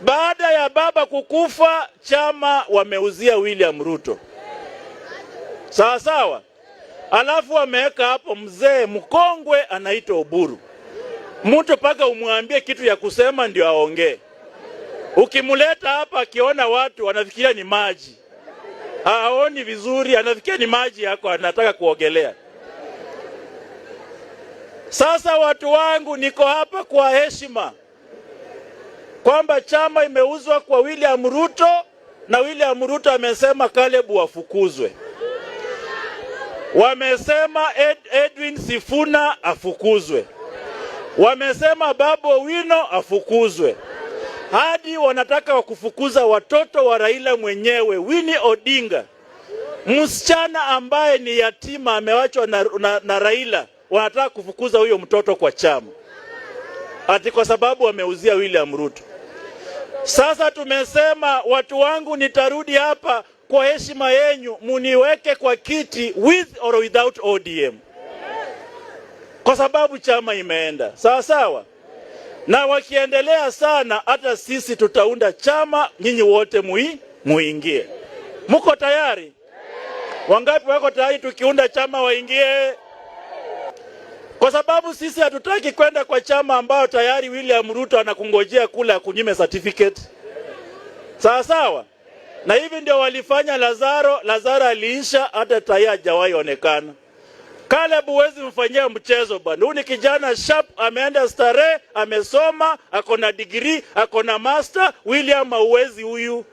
Baada ya baba kukufa, chama wameuzia William Ruto, sawa sawa. Alafu wameweka hapo mzee mkongwe anaitwa Oburu, mtu mpaka umwambie kitu ya kusema ndio aongee. Ukimuleta hapa akiona watu wanafikiria ni maji, haoni vizuri, anafikiria ni maji yako, anataka kuogelea. Sasa watu wangu, niko hapa kwa heshima kwamba chama imeuzwa kwa William Ruto na William Ruto amesema Caleb wafukuzwe. Wamesema Edwin Sifuna afukuzwe. Wamesema Babu Owino afukuzwe. Hadi wanataka kufukuza watoto wa Raila mwenyewe, Winnie Odinga, msichana ambaye ni yatima amewachwa na Raila, wanataka kufukuza huyo mtoto kwa chama ati kwa sababu wameuzia William Ruto. Sasa tumesema watu wangu, nitarudi hapa kwa heshima yenyu, muniweke kwa kiti with or without ODM, kwa sababu chama imeenda sawa sawa, na wakiendelea sana, hata sisi tutaunda chama, nyinyi wote muingie. Muko tayari? Wangapi wako tayari tukiunda chama waingie? Kwa sababu sisi hatutaki kwenda kwa chama ambayo tayari William Ruto anakungojea kula akunyime certificate. Sawa sawa. Na hivi ndio walifanya Lazaro. Lazaro aliisha, hata tayari hajawahi onekana. Caleb huwezi mfanyia mchezo bwana. Huyu ni kijana sharp, ameenda starehe, amesoma, ako na degree, ako na master. William hauwezi huyu.